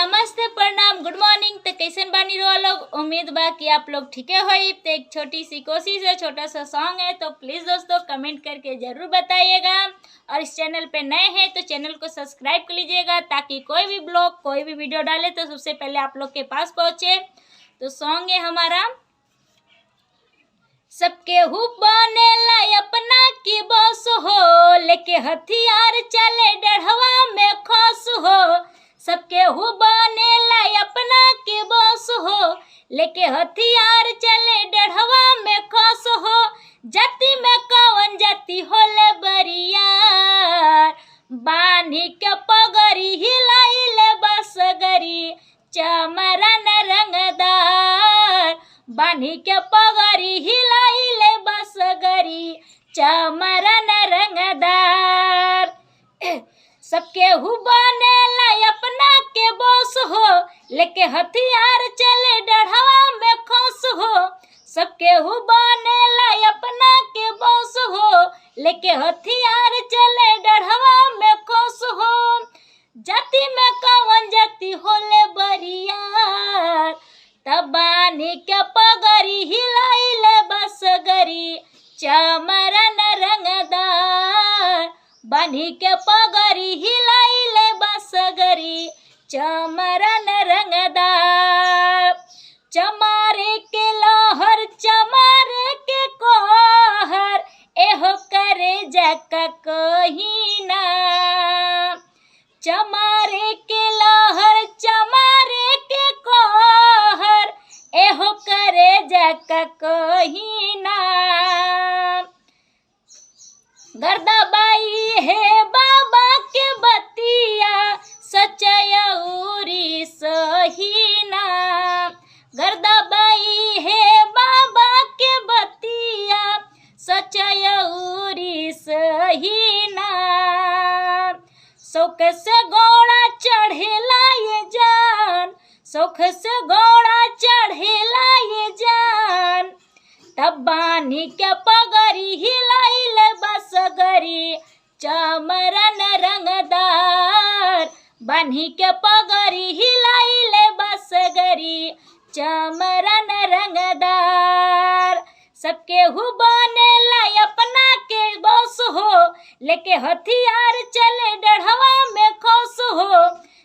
नमस्ते, प्रणाम, good morning. तो कैसन बानी रहो लोग? उम्मीद बा कि आप लोग ठीके होई। तो एक छोटी सी कोशिश है, छोटा सा सॉन्ग है, तो प्लीज़ दोस्तों कमेंट करके ज़रूर बताइएगा। और इस चैनल पे नए हैं तो चैनल को सब्सक्राइब कर लीजिएगा ताकि कोई भी ब्लॉग, कोई भी वीडियो डाले तो सबसे पहले आप लोग के पास पहुँचे। तो सॉन्ग है हमारा, सबके हु बनेला अपना की बस हो, लेके हथियार चले डढ़वा में खुश हो। सबके हु बनेला अपना की बस हो, लेके हथियार चले डढ़वा में खुश हो। जाति में कौन जाति होले बरियार, बान्ही के पगड़ी हिलाइले बसगरी, चमरन रंगदार। बान्ही के पगड़ी हिलाइले बसगरी, चमरन रंगदार। सबके हु बनेला अपना के बस हो, लेके हथियार चले डढ़वा में खुश हो। सबके हु बनेला अपना के बस हो, लेके हथियार चले डढ़वा में खुश हो। जाति में कौन जाति होले बरियार, तब बान्ही के पगड़ी हिलाइले बसगरी, चमरन रंगदार। बान्ही के पगड़ी हिलाइले बसगरी, चमरन रंगदार। चमारे के लहर चमारे के कोहर, एहो करे जका कहीना। चमारे के लहर चमारे के कोहर, एहो करे जका कहीना। गर्दाबाई हे बाबा के बतिया, सचयौरी सहीना। गर्दाबाई हे बाबा के बतिया, सचयौरी सहीना। शौक से घोड़ा चढ़ेला ये जान, शौक से घोड़ा चढ़ेला ये जान। तब बान्ही के पगड़ी हिलाइले बसगरी, चमरन रंगदार। बान्ही के पगड़ी हिलाइले बसगरी, चमरन रंगदार। सबके हु बनेला अपना के बस हो, लेके हथियार चले डढ़वा में खुश हो।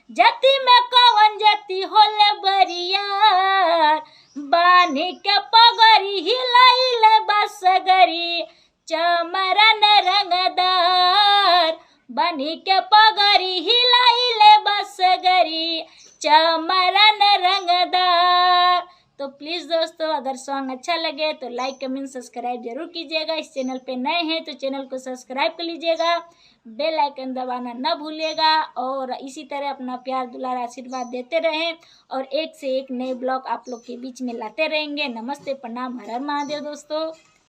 जाति में कौन जाति होले बरियार, बान्ही के पगड़ी हिलाइले बसगरी, चमरन रंगदार। बान्ही के पगड़ी हिलाइले बसगरी, चमरन रंगदार। तो प्लीज़ दोस्तों, अगर सॉन्ग अच्छा लगे तो लाइक कमेंट सब्सक्राइब जरूर कीजिएगा। इस चैनल पे नए हैं तो चैनल को सब्सक्राइब कर लीजिएगा, बेल आइकन दबाना न भूलिएगा। और इसी तरह अपना प्यार दुलार आशीर्वाद देते रहें और एक से एक नए ब्लॉग आप लोग के बीच में लाते रहेंगे। नमस्ते, प्रणाम, हर हर महादेव दोस्तों।